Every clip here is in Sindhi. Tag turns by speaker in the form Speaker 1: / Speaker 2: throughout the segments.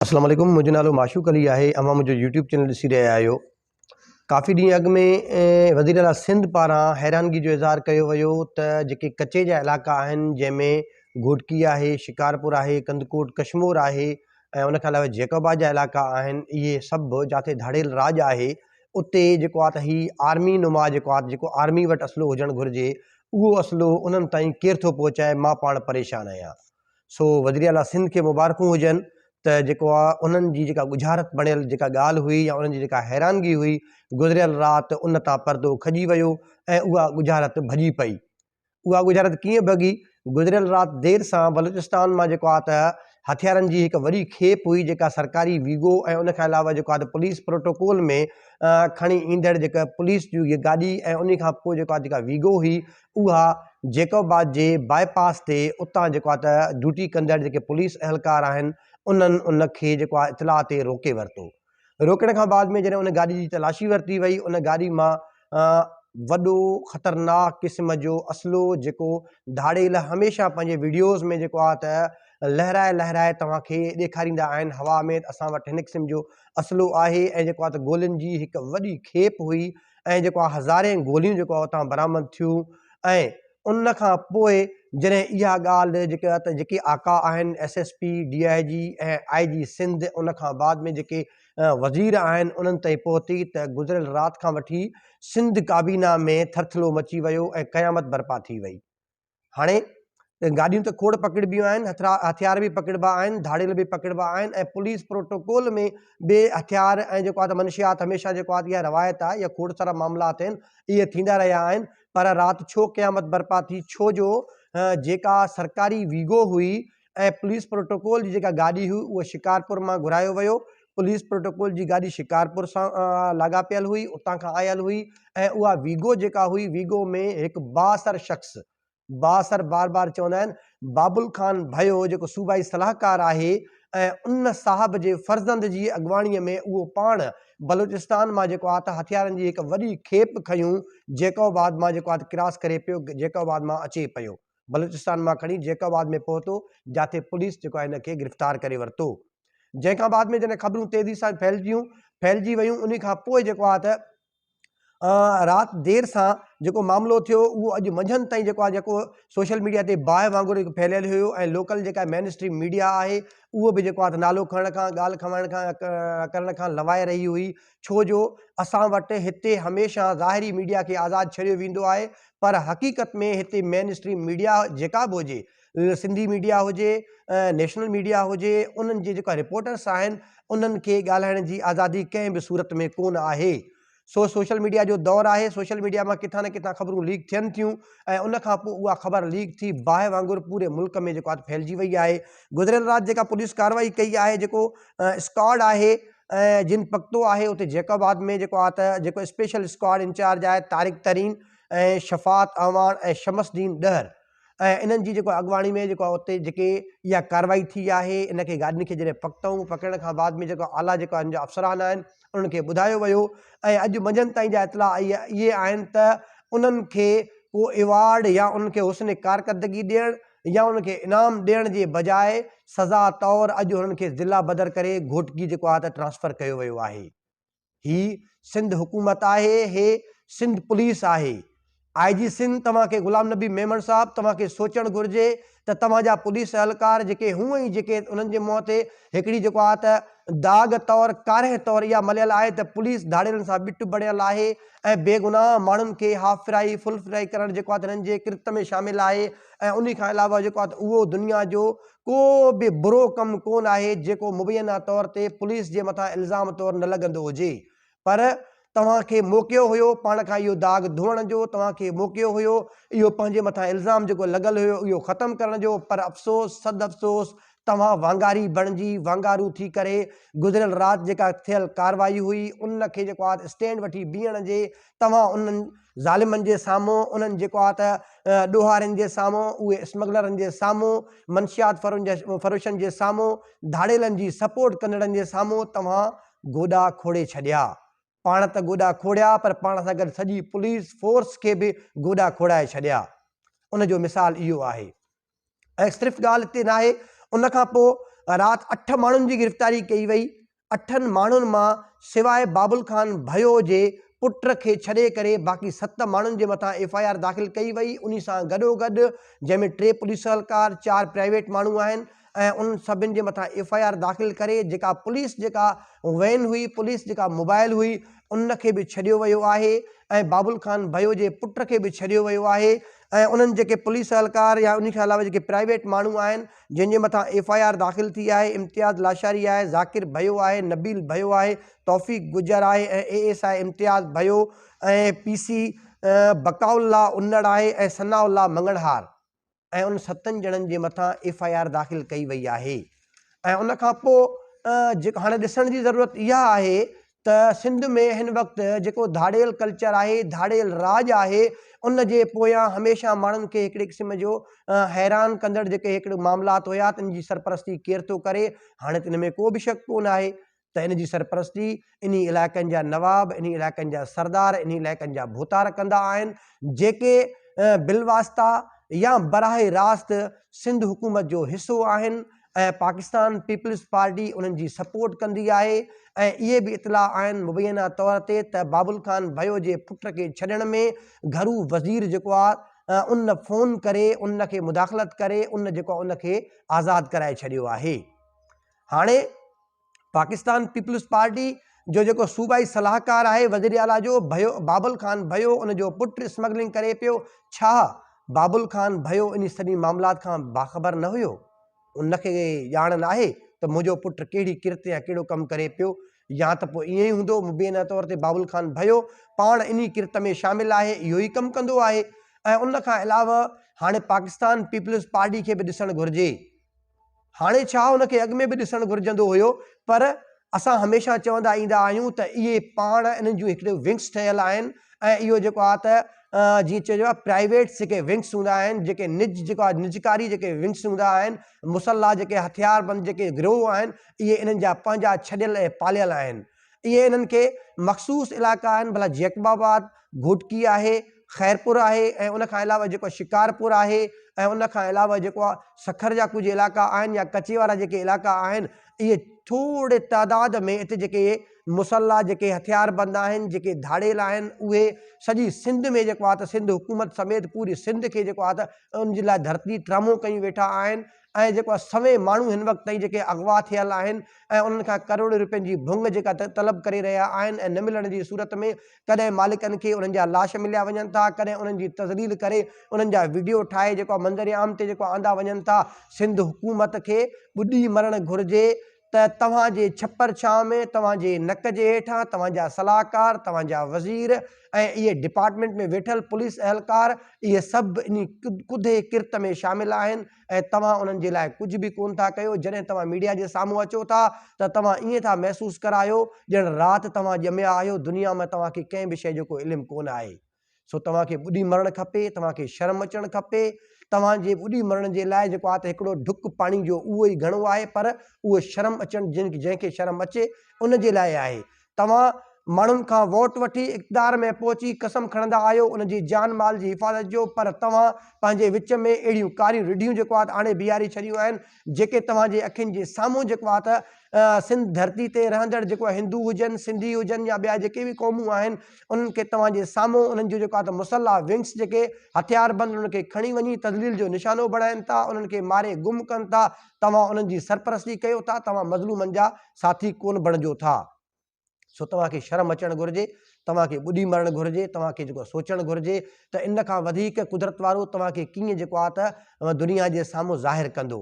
Speaker 1: اسلام عليڪم منهنجو نالو معشوق علي آهي اوهان منهنجو يوٽيوب چينل ڏسي رهيا آهيو ڪافي ڏينهن اڳ ۾ وزير اعليٰ سنڌ پاران حيرانگي جو اظهار ڪيو ويو ته جيڪي ڪچي جا علائقا آهن جنهن ۾ گهوٽڪي آهي شڪارپور آهي ڪنڌڪوٽ ڪشمور آهي ۽ ان کان علاوه جيڪب آباد جا علائقا آهن اهي سڀ جاٿي ڌاڙيل راڄ آهي اتي جيڪو آهي ته هي آرمي نما جيڪو آهي جيڪو آرمي وٽ اسلحو هجڻ گهرجي اهو اسلحو انهن تائين ڪير ٿو پهچائي مان پاڻ پريشان آهيان سو وزيراعليٰ سنڌ کي مبارڪون هجن ته جيڪو آ انهن جي جيڪا ڳجهارت بڻيل جيڪا ڳالهه هئي يا انهن جي جيڪا حيرانگي هئي گذريل رات ان تان پردو کڄي ويو ۽ اها ڳجهارت ڀڄي پئي. اها ڳجهارت ڪيئن ڀڳي؟ گذريل رات دير سان بلوچستان مان جيڪو آ ته هٿيارن جي هڪ وڏي کيپ هئي جيڪا سرڪاري ويگو ۽ ان کان علاوه جيڪو آ ته پوليس پروٽوڪول ۾ کڻي ايندڙ جيڪا پوليس جي گاڏي ۽ ان کان پوء جيڪو آ جيڪا ويگو هئي اها جيڪب آباد جي باء پاس تي اتان جيڪو آهي ته ڊيوٽي ڪندڙ جيڪي پوليس اهلڪار آهن انهن ان کي جيڪو آهي اطلاع تي روڪي ورتو. روڪڻ کان بعد ۾ جڏهن ان گاڏي جي تلاشي ورتي وئي ان گاڏي مان وڏو خطرناڪ قسم جو اسلحو جيڪو ڌاڙيل هميشه پنهنجي وڊيوز ۾ جيڪو آهي ته لهرائي لهرائي توهان کي ڏيکاريندا آهن هوا ۾ ته اسان وٽ هن قسم جو اسلحو آهي ۽ جيڪو آهي ته گولين جي هڪ وڏي کيپ هئي ۽ جيڪو آهي هزارين گوليون جيڪو آهي اتان برآمد ٿيون ۽ ان کان پوء جڏهن اها ڳالهه جيڪا ته جيڪي آقا آهن S S P, D I G ۽ I جي سنڌ ان کان بعد ۾ جيڪي وزير آهن انهن تائين پهتي ته گذريل رات کان وٺي سنڌ ڪابينا ۾ ٿرٿلو مچي ويو ۽ قيامت برپا ٿي وئي. هاڻي گاڏيون ته کوڙ پڪڙبيون آهن، هٿيار به پڪڙبا آهن، ڌاڙيل به پڪڙبا آهن ۽ پوليس پروٽوڪول ۾ به هٿيار ۽ جيڪو آهي ته منشيات هميشه جيڪو آهي اها روايت آهي يا کوڙ سارا معاملات آهن اهي ٿيندا رهيا آهن پر رات ڇو قيامت برپا ٿي ڇو جو جيڪا سرڪاري ويگو هئي ۽ پوليس پروٽوڪول جي جيڪا گاڏي هئي اهو شڪارپور مان گهرايو ويو پوليس پروٽوڪول جي گاڏي شڪارپور سان لاڳاپيل هئي اتان کان آيل هئي ۽ اها ويگو جيڪا هئي ويگو ۾ هڪ بااثر شخص بااثر بار بار چوندا آهن بابل خان ڀيو جيڪو صوبائي صلاحڪار آهي ۽ ان صاحب جي فرزند جي اڳواڻي ۾ اهو پاڻ بلوچستان مان جيڪو آ ته هٿيارن جي هڪ وڏي کيپ کنيون جيڪب آباد مان جيڪو آ ته ڪراس ڪري پيو جيڪب آباد مان اچي پيو بلوچستان مان کڻي جيڪب آباد ۾ پهتو جاٿي پوليس جيڪو آهي هن کي گرفتار ڪري ورتو جنهن کان بعد ۾ جڏهن خبرون تيزي سان ڦهلجيون ڦهلجي ويون انهي کان پوء جيڪو آهي ته رات دير سان جيڪو معاملو ٿيو اهو اڄ منجهند تائين جيڪو آهي جيڪو سوشل ميڊيا تي باهه وانگر ڦهليل هيو ۽ لوڪل جيڪا مين اسٽريم ميڊيا آهي اهو به جيڪو آهي ته نالو کڻڻ کان ڳالهه کڻڻ کان ڪرڻ کان لوائي رهي هئي ڇو جو اسان وٽ هتي هميشه ظاهري ميڊيا کي آزاد ڇڏيو ويندو آهي پر حقيقت ۾ هتي مين اسٽريم ميڊيا جيڪا به هجي سنڌي ميڊيا هجي نيشنل ميڊيا هجي انهن جي جيڪا رپورٽرس آهن انهن کي ڳالهائڻ جي آزادي ڪنهن به صورت ۾ ڪونه آهي سو سوشل ميڊيا جو دور آهي سوشل ميڊيا مان ڪٿان نه ڪٿان خبرون ليڪ ٿين ٿيون ۽ ان کان پوء اها خبر ليڪ ٿي باهه وانگر پوري ملڪ ۾ جيڪو آهي ڦهلجي وئي آهي گذريل رات جيڪا پوليس ڪارروائي ڪئي آهي جيڪو اسڪواڊ آهي ۽ جن پڪتو آهي اتي جيڪب آباد ۾ جيڪو آهي ته جيڪو اسپيشل اسڪواڊ انچارج آهي طارق ترين ۽ شفاعت اعواڻ ۽ شمس الدين ڏهر ۽ انهن جي جيڪو اڳواڻي ۾ جيڪو اتي جيڪي اها ڪارروائي ٿي آهي ان کي گاڏين کي جڏهن پڪتائون پڪڙڻ کان بعد ۾ جيڪو اعليٰ جيڪو ان جا افسران آهن انهن کي ٻڌايو ويو ۽ اڄ منجهند تائين جا اطلاع اهي آهن ته انهن کي ڪو ايوارڊ يا انهن کي حسن ڪارڪردگي ڏيڻ يا انهن کي انعام ڏيڻ جي بجاء سزا طور اڄ هنن کي ضلع بدر ڪري گهوٽڪي جيڪو آهي ته ٽرانسفر ڪيو ويو آهي. هي سنڌ حڪومت آهي هي سنڌ پوليس آهي. آء جي سنڌ توهان کي غلام نبي ميمڻ صاحب توهان کي سوچڻ گهرجي ته توهان جا پوليس اهلڪار جيڪي هونء ئي جيڪي انهن جي منهن تي هڪڙي جيڪو آهي ته داغ طور ڪارنهن طور اها مليل آهي ته پوليس ڌاڙيلن سان ٻٽ بڻيل آهي ۽ بيگناهه ماڻهن کي هاف فرائي فل فرائي ڪرڻ جيڪو آهي ته هنن جي ڪرت ۾ شامل آهي ۽ انهي کان علاوه جيڪو آهي ته اهو دنيا جو ڪو به برو ڪم ڪونه آهي جيڪو مبينا طور تي پوليس جي مٿان الزام طور نه لڳندو هجي پر توهان کي موقعو هيو پاڻ کان اهو داغ ڌوئڻ جو توهان کي موقعو هيو اهو پنهنجي مٿان الزام جيڪو لڳل هيو اهو ختم ڪرڻ جو پر افسوس صد افسوس توهان وانگاري بڻجي وانگارو ٿي ڪري گذريل رات جيڪا ٿيل ڪارروائي هئي ان کي جيڪو آهي اسٽينڊ وٺي بيهڻ جي توهان انهن ظالمن جي سامهون انهن جيڪو آهي ته ڏوهارين جي سامهون اهي اسمگلرن جي سامهون منشيات فروشن جي سامهون ڌاڙيلن جي سپورٽ ڪندڙن جي سامهون توهان گوڏا کوڙي ڇڏيا. پاڻ ته گوڏا کوڙيا پر پاڻ سان گڏ سڄي پوليس فورس کي به گوڏا کوڙائي ڇڏيا. ان جو مثال اهو آهي. ۽ صرف ڳالهه اتي ناهي ان کان پوء رات اٺ ماڻهن جي گرفتاري ڪئي وئي، اٺن ماڻهن مان سواء بابل خان ڀيو جي پٽ کي ڇڏي ڪري باقي ست ماڻهن جي مٿان ايف I R داخل ڪئي وئي انهي سان گڏوگڏ جنهن ۾ ٽي پوليس اهلڪار چار پرائيويٽ ماڻهو آهن ۽ انهن سڀن جي مٿان ايف I R داخل ڪري جيڪا پوليس جيڪا وين هئي پوليس جيڪا موبائل هئي ان کي به ڇڏيو ويو آهي ۽ بابل خان ڀيو جي پٽ کي به ڇڏيو ويو آهي ۽ انهن جيڪي پوليس اهلڪار يا انهي کان علاوه جيڪي پرائيويٽ ماڻهو آهن جن جي مٿان ايف I R داخل ٿي آهي امتياز لاشاري آهي ذاڪر ڀيو آهي نبيل ڀيو آهي توفيق گجر آهي ۽ A S I Imtiaz Bhayo ۽ P C Baqa Ullah Unar آهي ۽ ثناء الله مڱڻهار ۽ ان ستن ڄڻن جي مٿان ايف I R داخل ڪئي وئي آهي ۽ ان کان پوء جيڪو هاڻي ڏسڻ جي ضرورت اها آهي ته سنڌ ۾ هن وقت جيڪو ڌاڙيل ڪلچر آهي ڌاڙيل راڄ آهي ان جي پويان هميشه ماڻهن کي هڪڙي قسم جو حيران ڪندڙ جيڪي هڪڙو معاملات هيا تن جي سرپرستي ڪير ٿو ڪري هاڻي ته ان ۾ ڪو به شڪ ڪونه آهي ته ان جي سرپرستي انهي علائقن جا نواب، انهي علائقن جا سردار، انهي علائقن جا ڀوتار ڪندا آهن، جيڪي بالواسطه يا براهه راست سنڌ حڪومت جو حصو آهن ۽ پاڪستان پيپلز پارٽي انهن جي سپورٽ ڪندي آهي ۽ اهي به اطلاع آهن مبينا طور تي ته بابل خان ڀيو جي پٽ کي ڇڏڻ ۾ گهرو وزير جيڪو آهي ان فون ڪري ان کي مداخلت ڪري ان جيڪو آهي ان کي آزاد ڪرائي ڇڏيو آهي هاڻي پاڪستان پيپلز پارٽي جو جيڪو صوبائي صلاحڪار آهي وزير اعليٰ جو ڀيو بابل خان ڀيو ان جو پٽ اسمگلنگ ڪري پيو ڇا بابل خان ڀيو انهي سڄي معاملات کان باخبر نه هيو ان کي ڄاڻ ناهي ته منهنجو پٽ ڪهڙي ڪرت يا ڪهڙو ڪم ڪري پيو يا ته پوء ائين ئي هوندو مبينا طور تي بابل خان ڀيو پاڻ انهي ڪرت ۾ شامل آهي اهو ئي ڪم ڪندو آهي ۽ ان کان علاوه هاڻي پاڪستان پيپلز پارٽي کي به ڏسڻ گهرجي هاڻي ڇا ان کي اڳ ۾ به ڏسڻ گهرجندو هيو پر اسان هميشه چوندا ايندا آهيون ته اهي پاڻ انهن جون هڪڙيون ونگس ٺهيل آهن ۽ اهو جيڪو آهي ته جيئن چئجو آهي پرائيويٽ جيڪي ونگس هوندا آهن جيڪي نج جيڪو آهي نجڪاري جيڪي ونگس هوندا آهن مسلح جيڪي هٿيار بند جيڪي گروهه آهن اهي انهن جا پنهنجا ڇڏيل ۽ پاليل آهن اهي انهن کي مخصوص علائقا آهن ڀلا جيڪب آباد، گهوٽڪي آهي، خيرپور آهي ۽ ان کان علاوه جيڪو شڪارپور آهي ۽ ان کان علاوه جيڪو آهي سکر جا ڪجهه علائقا آهن يا ڪچي وارا جيڪي علائقا آهن اهي ٿوري تعداد ۾ اتي جيڪي مسلح جيڪي هٿيار بند آهن جيڪي ڌاڙيل آهن اهي سڄي سنڌ ۾ جيڪو آهي ته سنڌ حڪومت سميت پوري سنڌ کي جيڪو آهي ته ان جي لاء ڌرتي ٽرامو ڪيون ويٺا آهن ۽ جيڪو آهي سوين ماڻهو هن وقت تائين جيڪي اغوا ٿيل آهن ۽ انهن کان ڪروڙين روپين جي ڀونگ جيڪا طلب ڪري رهيا آهن ۽ نه ملڻ جي صورت ۾ ڪڏهن مالڪن کي انهن جا لاش مليا وڃن ٿا ڪڏهن انهن جي تذليل ڪري انهن جا وڊيو ٺاهي جيڪو آهي منظر عام تي جيڪو آندا وڃن ٿا سنڌ حڪومت کي ٻڏي مرڻ گهرجي ته توهان جي ڇپر ڇانو ۾ توهان جي نڪ جي هيٺان توهان جا صلاحڪار توهان جا وزير ۽ اهي ڊپارٽمينٽ ۾ ويٺل پوليس اهلڪار اهي سڀ انهي ڪڌي ڪرت ۾ شامل آهن ۽ توهان انهن جي لاء ڪجهه به ڪونه ٿا ڪيو جڏهن توهان ميڊيا جي سامهون اچو ٿا ته توهان ائين ٿا محسوس ڪرايو ڄڻ رات توهان ڄميا آهيو دنيا ۾ توهان کي ڪنهن به شيء جو ڪو علم ڪونه آهي سو توهان کي ٻڏي مرڻ کپي، توهان کي شرم اچڻ کپي، توهان جي ٻڏي مرڻ جي لاء جيڪو آهي ته هڪڙو ڍڪ پاڻي جو اهو ئي گهڻو آهي پر اهو شرم اچڻ جنهن کي شرم اچي ان جي لاء آهي. توهان ماڻهن کان ووٽ وٺي اقتدار ۾ پهچي قسم کڻندا آهيو ان جي جان مال جي حفاظت جو پر توهان پنهنجي وچ ۾ اهڙيون ڪاريون رڍيون جيڪو آهي ته آڻي بيهاري ڇڏيون آهن جيڪي توهان جي اکين جي سامهون جيڪو آهي ته سنڌ ڌرتي تي رهندڙ جيڪو هندو هجن سنڌي هجن يا ٻيا جيڪي به قومون آهن انهن کي توهان جي سامهون انهن جو جيڪو آهي ته مسلح ونگس جيڪي هٿياربند انهن کي کڻي وڃي تذليل جو نشانو بڻائن ٿا انهن کي ماري گم ڪن ٿا توهان انهن جي سرپرستي ڪيو ٿا توهان مظلومن جا ساٿي ڪونه بڻجو ٿا سو توهان کي شرم اچڻ گهرجي توهان کي ٻڏي مرڻ گهرجي توهان کي جيڪو سوچڻ گهرجي ته ان کان وڌيڪ قدرت وارو توهان کي ڪيئن جيڪو آهي ته دنيا جي سامهون ظاهر ڪندو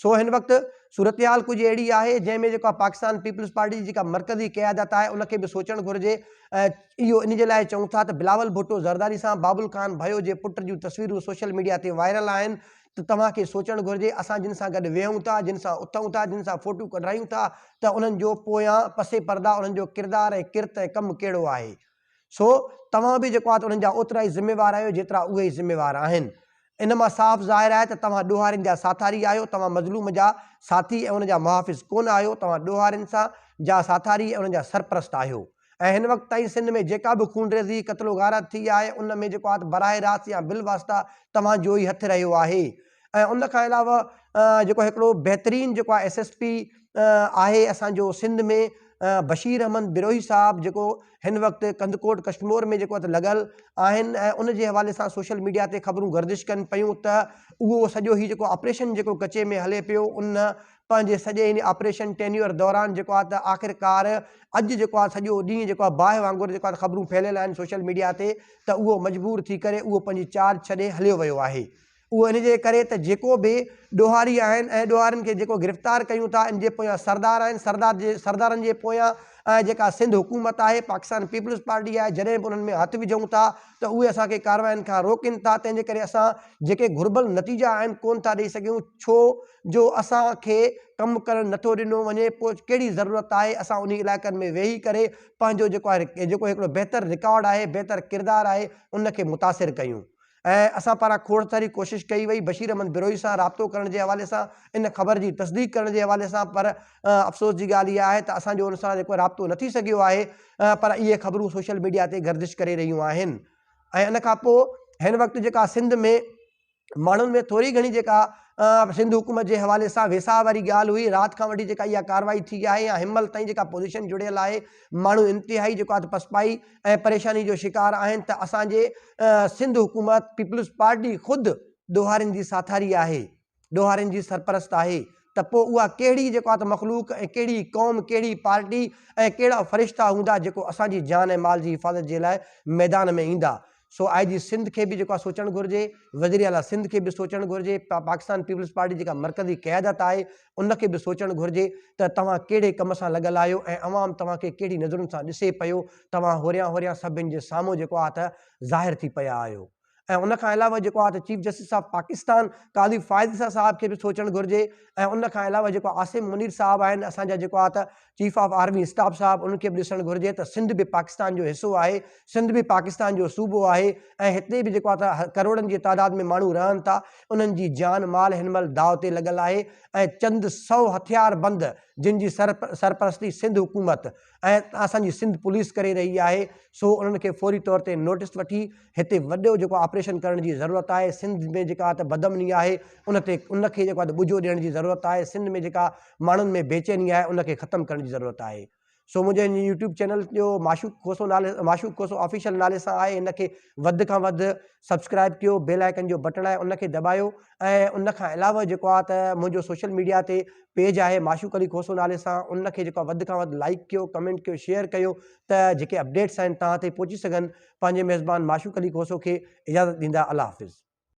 Speaker 1: سو هن وقت صورتحال ڪجهه اهڙي آهي جنهن ۾ جيڪا پاڪستان پيپلز پارٽي جي جيڪا مرڪزي قيادت آهي ان کي به سوچڻ گهرجي ۽ اهو ان جي لاء چئون ٿا ته بلاول ڀٽو زرداري سان بابل خان ڀيو جي پٽ جون تصويرون سوشل ميڊيا تي وائرل آهن ته توهان کي سوچڻ گهرجي اسان جن سان گڏ ويهون ٿا جن سان اٿون ٿا جن سان فوٽو ڪڍرايون ٿا ته انهن جو پويان پس پرده انهن جو ڪردار ۽ ڪرت ۽ ڪم ڪهڙو آهي سو توهان به جيڪو آهي ته انهن جا اوترا ئي ذميوار آهيو جيترا اهي ئي ذميوار آهن. ان مان صاف ظاهر آهي ته توهان ڏوهارين جا ساٿاري آهيو، توهان مظلوم جا ساٿي ۽ ان جا محافظ ڪونه آهيو، توهان ڏوهارين سان جا ساٿاري ۽ انهن جا سرپرست آهيو. ۽ هن وقت تائين سنڌ ۾ جيڪا به خونريزي، قتل و غارت ٿي آهي ان ۾ جيڪو آهي ته براهه راست يا بالواسطه توهان جو ئي هٿ رهيو آهي. ۽ ان کان علاوه جيڪو هڪڙو بهترين جيڪو آهي ايس ايس پي آهي اسان جو سنڌ ۾ بشير احمد بروهي صاحب جيڪو هن وقت ڪنڌڪوٽ ڪشمور ۾ جيڪو لڳل آهن ۽ ان جي حوالي سان سوشل ميڊيا تي خبرون گردش ڪن پيون ته اهو سڄو هي جيڪو آپريشن جيڪو ڪچي ۾ هلي پيو ان پنهنجي سڄي هن آپريشن ٽينيور دوران جيڪو آهي ته آخرڪار اڄ جيڪو آهي سڄو ڏينهن جيڪو آهي باهه وانگر جيڪو آهي خبرون ڦهليل آهن سوشل ميڊيا تي ته اهو مجبور ٿي ڪري اهو پنهنجي چارج ڇڏي هليو ويو آهي اهو ان جي ڪري ته جيڪو به ڏوهاري آهن ۽ ڏوهارين کي جيڪو گرفتار ڪيون ٿا ان جي پويان سردار آهن سردار جي سردارن جي پويان ۽ جيڪا سنڌ حڪومت آهي پاڪستان پيپلز پارٽي آهي جڏهن به انهن ۾ هٿ وجهون ٿا ته اهي اسان کي ڪارواين کان روڪين ٿا تنهن جي ڪري اسان جيڪي گهربل نتيجا آهن ڪون ٿا ڏئي سگهيون ڇو جو اسان کي ڪم ڪرڻ نٿو ڏنو وڃي پوء ڪهڙي ضرورت آهي اسان انهي علائقن ۾ ويهي ڪري پنهنجو جيڪو آهي جيڪو هڪڙو بهتر رڪارڊ آهي بهتر ڪردار آهي ان کي متاثر ڪيون ۽ اسان پاران کوڙ ساري ڪوشش ڪئي وئي بشير احمد بروهي سان رابطو ڪرڻ جي حوالي سان ان خبر جي تصديق ڪرڻ جي حوالي سان پر افسوس جي ڳالهه اها آهي ته اسان جو ان سان جيڪو رابطو نه ٿي سگهيو آهي پر اهي خبرون سوشل ميڊيا تي گردش ڪري رهيون آهن ۽ ان کان پوء هن وقت جيڪا سنڌ ۾ ماڻهن ۾ ٿوري گهڻي جيڪا سنڌ حڪومت جي حوالي سان ويساهه واري ڳالهه هئي رات کان وٺي جيڪا اها ڪارروائي ٿي آهي يا هن مهل تائين جيڪا پوزيشن جڙيل آهي ماڻهو انتهائي جيڪو آهي پسپائي ۽ پريشاني جو شڪار آهن ته اسان جي سنڌ حڪومت پيپلز پارٽي خود ڏوهارين جي ساٿاري آهي ڏوهارين جي سرپرست آهي ته پوء اها ڪهڙي جيڪو آهي ته مخلوق ۽ ڪهڙي قوم ڪهڙي پارٽي ۽ ڪهڙا فرشتا هوندا جيڪو اسان جي جان ۽ مال جي حفاظت جي لاء ميدان ۾ ايندا سو آء جي سنڌ کي به جيڪو آهي سوچڻ گهرجي، وزير اعليٰ سنڌ کي به سوچڻ گهرجي، پاڪستان پيپلز پارٽي جيڪا مرڪزي قيادت آهي ان کي به سوچڻ گهرجي ته توهان ڪهڙي ڪم سان لڳل آهيو ۽ عوام توهان کي ڪهڙي نظرن سان ڏسي پيو، توهان هوريان هوريان سڀن جي سامهون جيڪو آهي ته ظاهر ٿي پيا آهيو ۽ ان کان علاوه جيڪو آهي ته chief justice of Pakistan Qazi Faez Isa صاحب کي به سوچڻ گهرجي ۽ ان کان علاوه جيڪو عاصم منير صاحب آهن اسان جا جيڪو آهي ته چيف آف آرمي اسٽاف صاحب انهن کي به ڏسڻ گهرجي ته سنڌ به پاڪستان جو حصو آهي، سنڌ به پاڪستان جو صوبو آهي ۽ هتي به جيڪو آهي ته ڪروڙن جي تعداد ۾ ماڻهو رهن ٿا، انهن جي جان مال هن مهل داء تي لڳل آهي ۽ چند سئو هٿيار بند جن جي سرپرستي سنڌ حڪومت ۽ اسان جي سنڌ پوليس ڪري رهي آهي سو انهن کي فوري طور تي نوٽس وٺي هتي وڏو جيڪو آپريشن ڪرڻ جي ضرورت آهي سنڌ ۾ جيڪا ته بدامني آهي ان تي ان کي جيڪو آهي ته ٻجو ڏيڻ جي ضرورت آهي سنڌ ۾ جيڪا ماڻهن ۾ بيچيني آهي ان کي ختم ڪرڻ جي ضرورت آهي سو منهنجي هن يوٽيوب چينل جو معشوق کوسو نالي معشوق کوسو آفيشل نالي سان آهي هن کي وڌ کان وڌ سبسڪرائب ڪيو بيل آئيڪن جو بٽڻ آهي ان کي دٻايو ۽ ان کان علاوه جيڪو آهي ته منهنجو سوشل ميڊيا تي پيج آهي معشوق علي کوسو نالي سان ان کي جيڪو وڌ کان وڌ لائڪ ڪيو ڪمينٽ ڪيو شيئر ڪيو ته جيڪي اپڊيٽس آهن توهان تائين پهچي سگهن پنهنجي ميزبان معشوق علي کوسو کي اجازت ڏيندا الله حافظ.